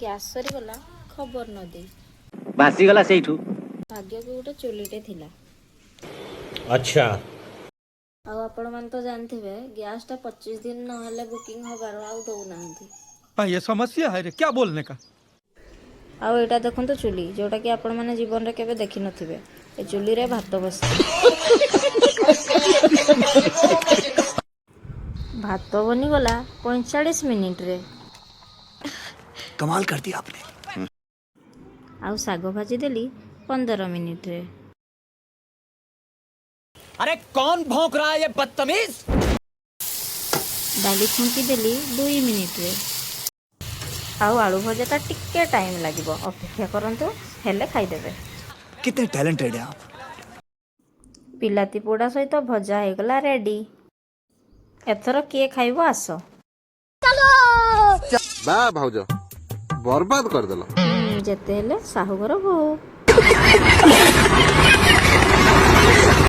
Gas ସରିଗଲା ଖବର ନ ଦେଇ। ଭାସିଗଲା ସେଇଠୁ। ଭାଗ୍ୟକୁ ଗୋଟେ ଚୁଲିଟେ ଥିଲା। अच्छा। ଆଉ ଆପଣମାନେ ତ ଜାଣିଥିବେ, ଗ୍ୟାସ୍ଟା 25 ଦିନ ନହେଲେ ବୁକିଂ ହେବାର ଆଉ ଦେଉନାହାନ୍ତି। हाँ, ये समस्या है रे, क्या बोलने का। ଆଉ ଏଇଟା ଦେଖନ୍ତୁ ଚୁଲି, ଯୋଉଟାକି ଆପଣମାନେ ଜୀବନରେ କେବେ ଦେଖିନଥିବେ। ଏ ଚୁଲିରେ ଭାତ ବସିଛି। ଭାତ ବନିଗଲା 45 ମିନିଟରେ। कमाल कर दिया आपने। ଆଉ ଶାଗ ଭାଜିଦେଲି 15 ମିନିଟରେ। अरे, कौन भौंक रहा है ये बदतमीज? ଡାଲି ଛୁଙ୍କି ଦେଲି 2 ମିନିଟରେ। ଆଉ ଆଳୁ ଭଜାଟା ଟିକେ ଟାଇମ୍ ଲାଗିବ, ଅପେକ୍ଷା କରନ୍ତୁ, ହେଲେ ଖାଇଦେବେ। कितने टैलेंटेड हैं आप। ବିଲାତି ପୋଡ଼ା ସହିତ ଭଜା ହେଇଗଲା ରେଡ଼ି। ଏଥର କିଏ ଖାଇବ, ଆସ। ବା ଭାଉଜ, ବର୍ବାଦ କରିଦେଲ। ଯେତେ ହେଲେ ସାହୁ ଘର ବୋହୂ।